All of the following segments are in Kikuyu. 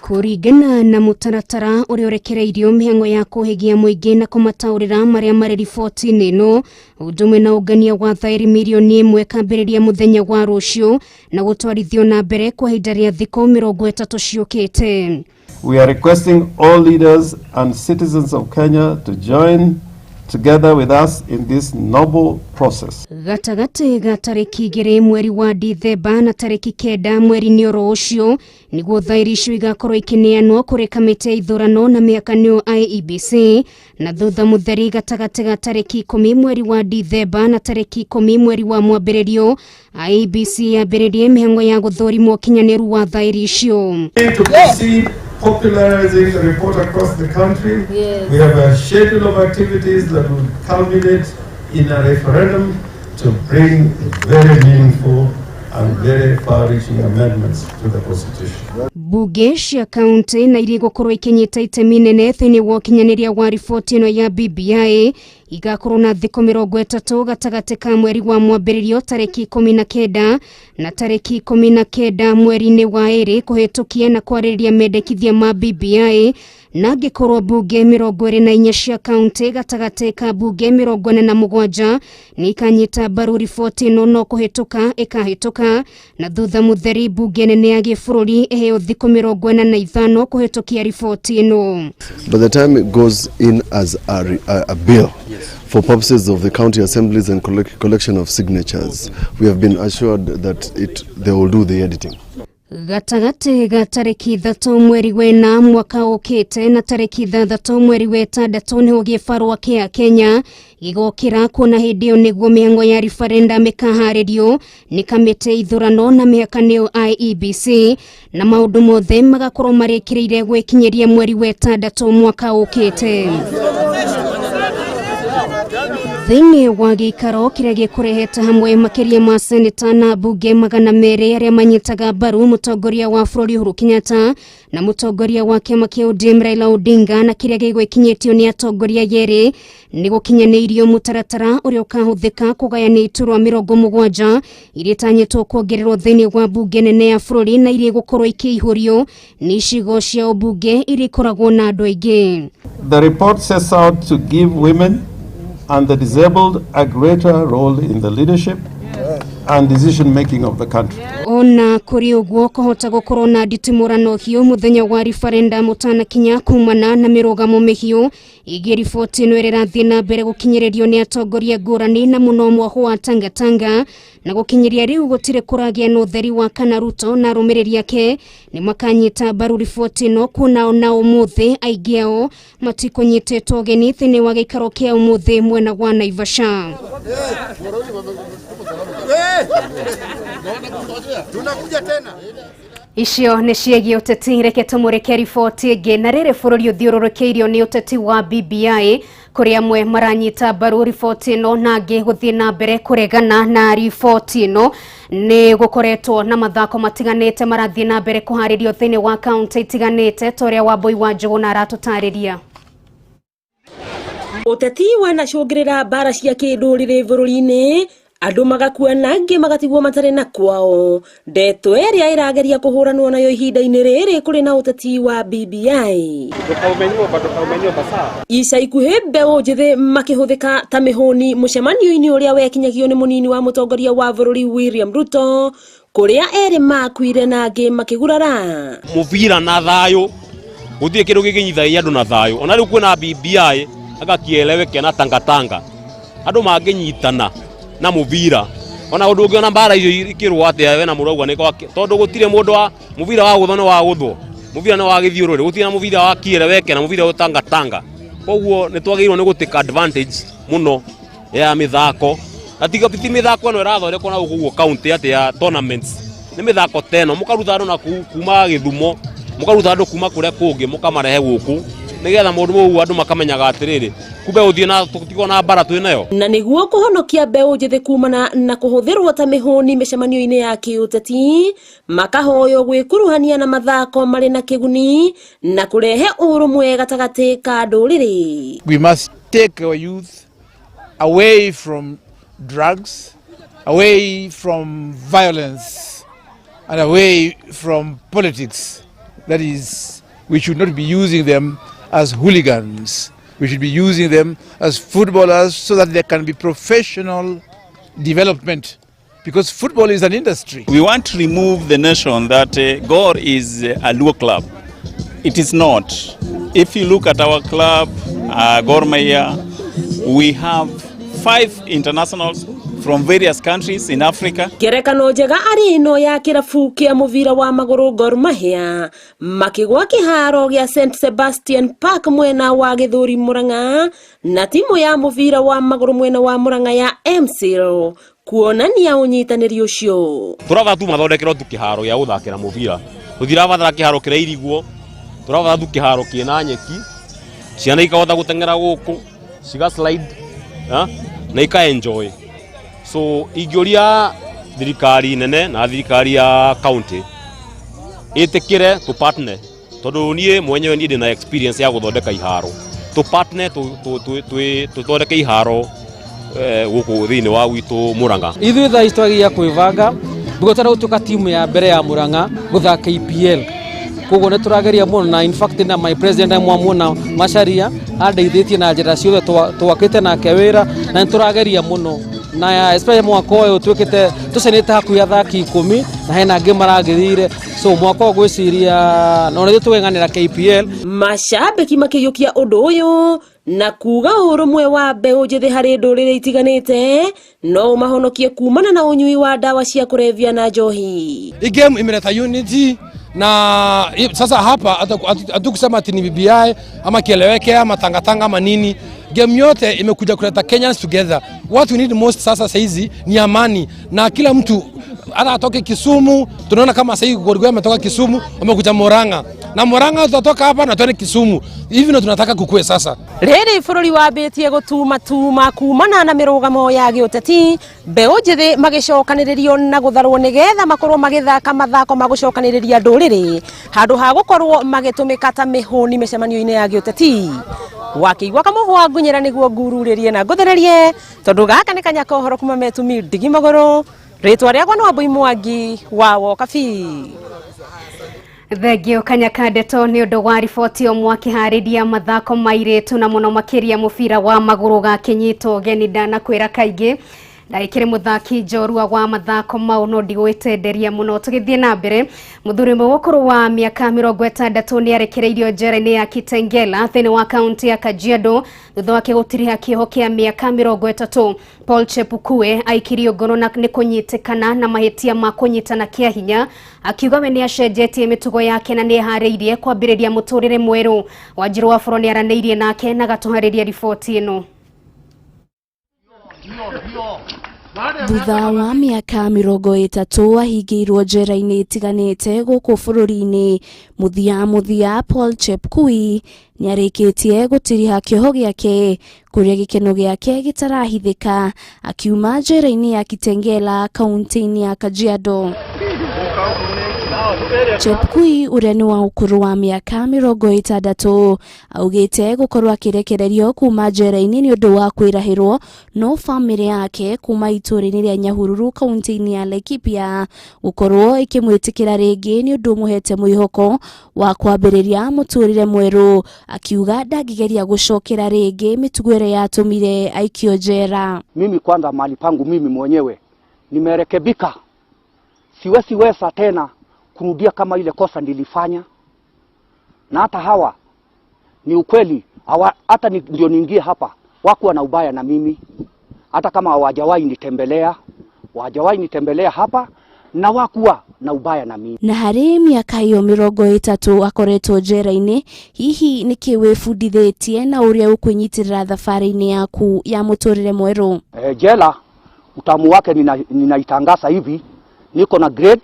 Kũringana na mũtaratara ũrĩa ũrekereirio mĩhang'o ya kũhĩgia mũingĩ na kũmataũrĩra marĩa marĩ riboti-inĩ ĩno, ũndũ ũmwe na ũngania wa thaĩri mirioni 1 kambĩrĩria mũthenya wa rũciũ na gũtwarithio na mbere kwa ihinda rĩa thikũ 30 ciũkĩte. We are requesting all leaders and citizens of Kenya to join together with us in this noble process. Gatagatĩ ga tarĩki 2 mweri wa Dithemba na tarĩki 9 mweri-inĩ oro ũcio nĩguo thaĩri icio igakorwo ikĩneanwo kũrĩ kamĩtĩ ya ithurano na mĩhaka nĩyo IEBC, na thutha mũtheri gatagatĩ ga tarĩki 10 mweri wa Dithemba na tarĩki 10 mweri wa mwambĩrĩrio IEBC yambĩrĩrie mĩhang'o ya gũthũrimwo ũkinyanĩru wa thaĩri icio. To proceed popularizing the report across the country. We have a schedule of activities that will culminate in a referendum to bring very meaningful and very far-reaching amendments to the Constitution. Bunge cia kaunti na iria igũkorwo ikinyita itemi nene thĩinĩ wa ũkinyanĩria wa riboti ĩno ya BBI igakorwo na thikũ 30 gatagatĩ ka mweri wa mwambĩrĩrio tarĩki 19 na tarĩki 19 mweri-inĩ wa 2 kũhĩtũkia na kwarĩrĩria mendekithia ma BBI, na angĩkorwo bunge 24 cia kaunti gatagatĩ ka bunge 47 nĩ ikanyita mbaru riboti ĩno no kũhĩtũka ĩkahĩtũka, na thutha mũtheri bunge nene ya gĩbũrũri ĩheo thikũ 45 kũhĩtũkia riboti ĩno. By the time it goes in as a bill, for purposes of the county assemblies and collection of signatures, we have been assured that they will do the editing. Gatagatĩ ga tarĩki 3 mweri wena mwaka ũkĩte na tarĩki 6 mweri wa 6 nĩho gĩbarũa kĩa Kenya gĩgokĩra, kuona hĩndĩ ĩyo nĩguo mĩhang'o ya referendum ĩkaharĩrio nĩ kamĩtĩ ithurano na mĩhaka nĩyo IEBC, na maũndũ mothe magakorwo marĩkĩrĩire gwĩkinyĩria mweri wa 6 mwaka ũkĩte. Thĩinĩ wa gĩikaro kĩrĩa gĩkũrehete hamwe makĩria ma seneta na mbunge 200 arĩa manyitaga mbaru mũtongoria wa bũrũri Uhuru Kenyatta na mũtongoria wa kĩama kĩa ODM Raila Odinga, na kĩrĩa gĩgwĩkinyĩtio nĩ atongoria yerĩ, nĩ gũkinyanĩirio mũtaratara ũrĩa ũkahũthĩka kũgayania iturwa 70 iria itanyĩtwo kuongererwo thĩinĩ wa mbunge nene ya bũrũri na iria igũkorwo ikĩihũrio nĩ icigo cia ũmbunge iria ikoragwo na andũ aingĩ. The report sets out to give women and the disabled a greater role in the leadership and decision making of the country. Ona kũrĩ ũguo, kũhota gũkorwo na nditimũrano hiũ mũthenya wa referendum ũtanakinya kumana na mĩrũgamo mĩhiũ ĩgiĩ riboti ĩno ĩrĩa ĩrathiĩ na mbere gũkinyĩrĩrio nĩ atongoria ngũrani na mũno mwaho wa Tangatanga, na gũkinyĩria rĩu gũtirĩ kũragĩa na ũtheri wa kana Ruto na arũmĩrĩri ake nĩ makanyita mbaru riboti ĩno, kuona ona ũmũthĩ aingĩ ao matikũnyitĩtwo ũgeni thĩinĩ wa gĩikaro kĩa ũmũthĩ mwena wa Naivasha. Icio nĩ ciĩgiĩ ũteti. Reke tũmũrĩke riboti ĩngĩ, na rĩrĩ bũrũri ũthiũrũrũkĩirio nĩ ũteti wa BBI, kũrĩa amwe maranyita mbaru riboti ĩno na angĩ gũthiĩ na mbere kũregana na riboti ĩno. Nĩ gũkoretwo na mathako matiganĩte marathiĩ na mbere kũharĩrio thĩinĩ wa kaunti itiganĩte, ta ũrĩa Wambui wa Njũgũna aratũtarĩria. Ũteti wanacũngĩrĩra mbara cia kĩndũrĩrĩ bũrũri-inĩ, andũ magakua na angĩ magatigwo matarĩ na kwao, ndeto ĩrĩa ĩrageria kũhũranwo nayo ihinda-inĩ rĩrĩ kũrĩ na ũteti wa BBI. Ica ikuhĩ mbeũ njĩthĩ makĩhũthĩka ta mĩhũni mũcemanio-inĩ ũrĩa wekinyagio nĩ mũnini wa mũtongoria wa bũrũri William Ruto, kũrĩa erĩ makuire na angĩ makĩgurara. Mũbira na thayũ, gũtirĩ kĩndũ gĩkĩnyithagia andũ na thayũ. Ona rĩu kwĩna BBI agakieleweke na tangatanga, andũ mangĩnyitana na mũbira ona ũndũ ũngĩ, ona mbara icio ikĩrwo atĩa wena mũrauga nĩ gwake, tondũ gũtirĩ mũndũ wa mũbira wa gũthwo nĩ wa gũthwo, mũbira nĩ wa gĩthiũrũrĩ, gũtirĩ na mũbira wa kieleweke na mũbira wa tangatanga. Koguo nĩ twagĩrĩirwo nĩ gũtake advantage mũno ya mĩthako, na tiga ti mĩthako ĩno ĩrathondekwo na gũkũ guo kaunti atĩ ya tournaments, nĩ mĩthako ta ĩno mũkaruta andũ na kuma Gĩthumo, mũkaruta andũ kuma kũrĩa kũngĩ, mũkamarehe gũkũ nĩgetha mũndũ ũguo andũ makamenyaga atĩrĩrĩ, kumbe gũthiĩ na tũtigwo na mbara twĩ nayo. Na nĩguo kũhonokia mbeũ njĩthĩ kumana na kũhũthĩrwo ta mĩhũni mĩcemanio-inĩ ya kĩũteti, makahoywo gwĩkuruhania na mathako marĩ na kĩguni na kũrehe ũrũmwe gatagatĩ ka ndũrĩrĩ. We must take our youth away from drugs, away from violence, and away from politics That is, we should not be using them as hooligans. We should be using them as footballers so that there can be professional development, because football is an industry. We want to remove the notion that Gor is a Luo club. It is not. If you look at our club, Gor Mahia, we have 5 internationals from various countries in Africa. Ngerekano njega arĩ ĩno ya kĩrabu kĩa mũbira wa magũrũ Gor Mahia makĩgwa kĩharo gĩa St Sebastian Park mwena wa Gĩthũri Murang'a na timu ya mũbira wa magũrũ mwena wa Murang'a ya MCL kuonania ũnyitanĩri ũcio. Tũrabatara tu mathondekerwo tu kĩharo gĩa gũthakĩra mũbira, tũtirabatara kĩharo kĩrĩa irigwo, tũrabatara tu kĩharo kĩna nyeki, ciana ikahota gũteng'era gũkũ ciga slide na ika enjoy. So ingĩũria thirikari nene na thirikari ya county ĩtĩkĩre tũ partner, tondũ niĩ mwenyewe niĩ ndĩna experience ya gũthondeka iharo, tũ partner tũthondeke iharo gũkũ thĩinĩ wa gwitũ Murang'a. Ithuĩ thaa ici twagĩrĩire kwĩbanga because tũrenda gũtuĩka timu ya mbere ya Murang'a gũthaka EPL, koguo nĩ tũrageria mũno na in fact na my president mwamuona Macharia andeithĩtie na njĩra ciothe, twakĩte nake wĩra na nĩ tũrageria mũno na especially mwaka ũyũ twĩkĩte tũcenete hakuhĩ athaki 10 na hena angĩ maragĩthire, so mwaka ũyũ ngwĩciria no nĩ tũgeng'anĩra KPL. Macambĩki makĩiyũkia ũndũ ũyũ na kuga ũrũmwe wa mbeũ njĩthĩ harĩ ndũrĩrĩ itiganĩte no ũmahonokie kumana na ũnyui wa ndawa cia kũrebia na njohi. Hii game imeleta unity na sasa hapa hatukusema ati ni BBI ama kieleweke ama tangatanga ama nini. Game yote imekuja kuleta Kenyans together. What we need most sasa saizi ni amani, na kila mtu hata atoke Kisumu, tunaona kama sasa hivi Gor ametoka Kisumu amekuja Murang'a, na Murang'a tutatoka hapa na tuende Kisumu. Hivi ndio tunataka kukue sasa. Rĩrĩ bũrũri wambĩtie gũtumatuma kumana na mĩrũgamo ya gĩũteti, mbeũ njĩthĩ magĩcokanĩrĩrio na gũtharwo nĩgetha makorwo magĩthaka mathako ma gũcokanĩrĩria ndũrĩrĩ handũ ha gũkorwo magĩtũmĩka ta mĩhũni mĩcemanio-inĩ ya gĩũteti. Wakĩigua kamũhwa ngunyĩra nĩguo ngururĩrie na ngũthererie, tondũ gaka nĩ kanya ka ũhoro kuma metumi ndigi magũrũ. Rĩtwa rĩakwa nĩ Wambui Mwangi wa Wokabi. Thengio Kanyaka ndeto nĩ ũndũ wa riboti o mwakĩharĩria mathako ma airĩtu na mũno makĩria mũbira wa magũrũ gakĩnyitwo ũgeni ndanakwĩra kaingĩ ndagĩkĩrĩ mũthaki njorua wa mathako mau no ndigwĩtenderia mũno. Tũgĩthiĩ na mbere, mũthuri ũmwe wa ũkũrũ wa mĩaka 60 nĩ arekereirio njera-inĩ ya Kitengela thĩinĩ wa kaunti ya Kajiado thutha wake gũtiriha kĩoho kĩa mĩaka 30. Paul Chepukue aikirio ngono na nĩ kũnyitĩkana na mahĩtia ma kũnyitana kĩa hinya, akiuga we nĩ acenjetie mĩtugo yake na nĩ eharĩirie kwambĩrĩria mũtũrĩre mwerũ. Wanjiru wa Boro nĩ aranĩirie nake na agatũharĩria riboti ĩno. Thutha wa mĩaka 30 ahingĩirwo njera-inĩ itiganĩte gũkũ bũrũri-inĩ, mũthia mũthia Paul Chepkui nĩarĩkĩtie gũtiriha kĩoho gĩake kũrĩa gĩkeno gĩake gĩtarahithĩka akiuma njera-inĩ ya Kitengela kaunti-inĩ ya Kajiado. Chepkui ũrĩa nĩ wa ũkũrũ wa mĩaka 60 augĩte gũkorwo akĩrekererio kuma njera-inĩ nĩ ũndũ wa kwĩrahĩrwo no bamĩrĩ yake kuma itũũra-inĩ rĩa Nyahururu kaunti-inĩ ya Laikipia gũkorwo ĩkĩmwĩtĩkĩra rĩngĩ nĩ ũndũ ũmũhete mwĩhoko wa kwambĩrĩria mũtũrĩre mwerũ, akiuga ndangĩgeria gũcokera rĩngĩ mĩtugo ĩrĩa yatũmire aikio njera. Mimi kwanza mahali pangu mimi mwenyewe nimerekebika, siwezi weza tena kurudia kama ile kosa nilifanya, na hata hawa ni ukweli hawa, hata ndio niingie hapa wakuwa na ubaya na mimi, hata kama hawajawahi nitembelea, hawajawahi nitembelea hapa na wakuwa na ubaya na mimi. Na harĩ mĩaka ĩyo 30 akoretwo njera-inĩ, hihi nĩkĩ wĩbundithĩtie na ũrĩa ũkwĩnyitĩrĩra thabarĩ-inĩ yaku ya mũtũrĩre mwerũ? Jela utamu wake ninaitangaza hivi, niko na grade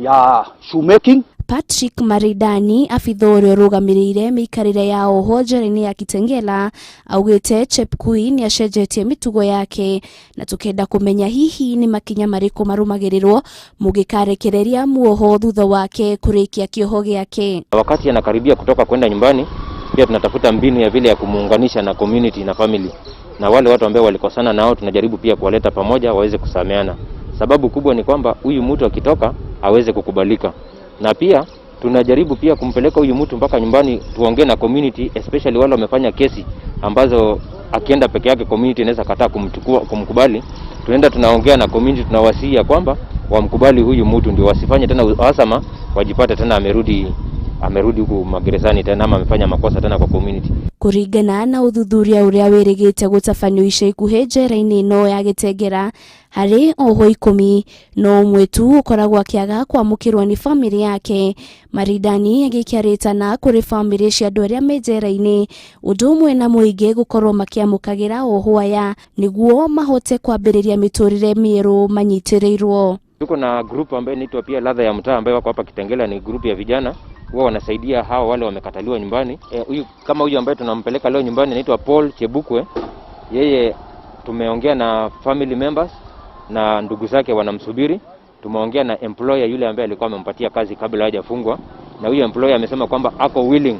ya shoemaking. Patrick Maridani abitha ũrĩa ũrũgamĩrĩire mĩikarĩre ya oho njera-inĩ ya Kitengela augĩte Chepkui nĩ acenjetie mĩtugo yake na tukenda kũmenya hihi nĩ makinya marĩkũ marũmagĩrĩrwo mũngĩkarekereria muoho thutha wake kũrĩkia kĩoho gĩake. Wakati anakaribia kutoka kwenda nyumbani, pia tunatafuta mbinu ya vile ya kumuunganisha na community na family, na wale watu ambao walikosana nao tunajaribu pia kuwaleta pamoja waweze kusameana. Sababu kubwa ni kwamba huyu mtu akitoka aweze kukubalika, na pia Tunajaribu pia kumpeleka huyu mtu mpaka nyumbani, tuongee na community, especially wale wamefanya kesi ambazo akienda peke yake community inaweza kataa kumchukua, kumkubali. Tunaenda tunaongea na community, tunawasihi ya kwamba wamkubali huyu mtu, ndio wasifanye tena uhasama, wajipate tena amerudi huku magerezani tena ama amefanya makosa tena kwa community. Kũringana na ũthuthuria ũrĩa wĩrĩgĩte gũtabanio ica ikuhĩ njera-inĩ ĩno ya Gĩtengera, harĩ ohwo 10 no ũmwe tu ũkoragwo akĩaga kwamũkĩrwo nĩ bamĩrĩ yake. Maridani agĩkĩarĩtana kũrĩ bamĩrĩ cia andũ arĩa me njera-inĩ ũndũ ũmwe na mũingĩ gũkorwo makĩamũkagĩra ohwo aya nĩguo mahote kwambĩrĩria mĩtũrĩre mĩerũ manyitĩrĩirwo. Tuko na group ambayo inaitwa pia Ladha ya Mtaa ambayo wako hapa Kitengela, ni group ya vijana huwa wanasaidia hao wale wamekataliwa nyumbani. Huyu kama huyu ambaye tunampeleka leo nyumbani anaitwa Paul Chebukwe. Yeye tumeongea na family members na ndugu zake wanamsubiri. Tumeongea na employer yule ambaye alikuwa amempatia kazi kabla hajafungwa, na huyu employer amesema kwamba ako willing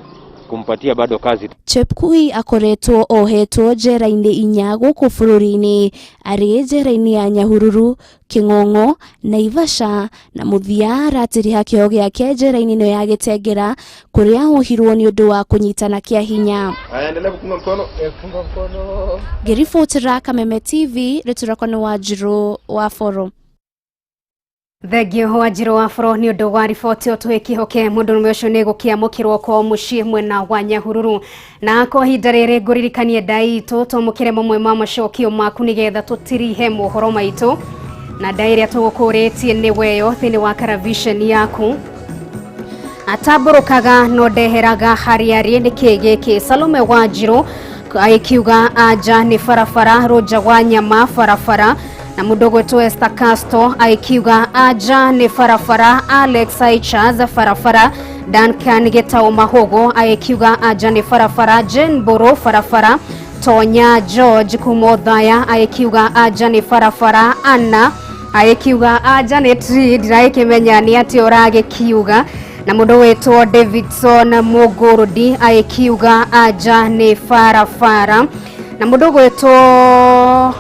kumpatia bado kazi. Chepkui akoretwo ohetwo njera-inĩ 4 gũkũ bũrũri-inĩ, arĩ njera-inĩ ya Nyahururu, Kĩng'ong'o, Naivasha na mũthia aratiriha kĩoho gĩake njera-inĩ ĩno ya Gĩtengera kũrĩa ohirwo nĩ ũndũ wa kũnyitana kĩa hinya. Aendelea kupunga mkono. Punga mkono. Ngĩribotera Kameme TV, rĩtwa rĩakwa nĩ Wanjirũ wa Boro. Thengio Wanjirũ wa Boro nĩ ũndũ wa riboti ĩyo twĩkĩhoke mũndũrũme ũcio nĩ gũkĩamũkĩrwo kwa mũciĩ mwena wa Nyahururu. Na kwa ihinda rĩrĩ ngũririkanie ndai itũ twamũkĩre mamwe ma macokio maku nĩgetha tũtirihe mohoro maitũ, na ndai ĩrĩa tũgũkũrĩtie nĩ weyo thĩinĩ wa karavisheni yaku. Atambũrũkaga no ndeheraga harĩa arĩ nĩkĩ gĩkĩ? Salome Wanjirũ akiuga anja nĩ barabara, Rũnja wa nyama barabara, na mũndũ ũgwĩtwo Esther Castro akiuga anja nĩ barabara, Alex Aichaz barabara, Duncan Gitau Mahogo akiuga anja nĩ barabara, Jane Boro barabara, Tonya George kuma Othaya akiuga anja nĩ barabara, Anna akiuga anja nĩ tree, ndiragĩkĩmenya nĩ atĩ ũragĩkiuga, na mũndũ wĩtwo Davidson Mũgũrũdi akiuga anja nĩ barabara, na mũndũ ũgwĩtwo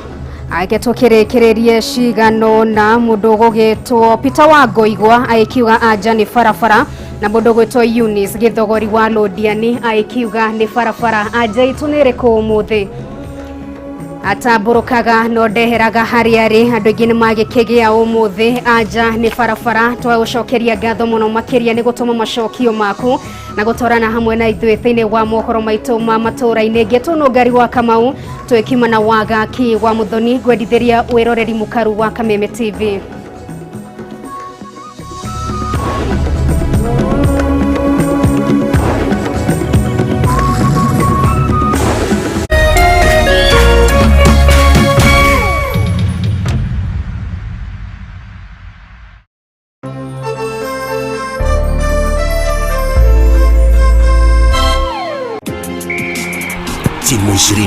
agetwo kĩrĩkĩrĩrie cigano na mũndũ ũgũgĩtwo Peter Wangoigwa akiuga anja nĩ barabara, na mũndũ ũgwĩtwo Eunice Gĩthogori wa Londiani akiuga nĩ barabara. Anja itũ nĩ ĩrĩkũ ũmũthĩ? Atambũrũkaga no ndeheraga harĩa arĩ, andũ aingĩ nĩ magĩkĩgĩa ũmũthĩ anja nĩ barabara. Twagũcokeria ngatho mũno makĩria nĩ gũtũma macokio maku na gũtwarana hamwe na ithuĩ thĩinĩ wa mohoro maitũ ma matũũra-inĩ. Ngĩtwo Nũngari wa Kamau twĩkima na Wagaki wa Mũthoni, ngwendithĩria wĩroreri mũkaru wa Kameme TV. Timu 20.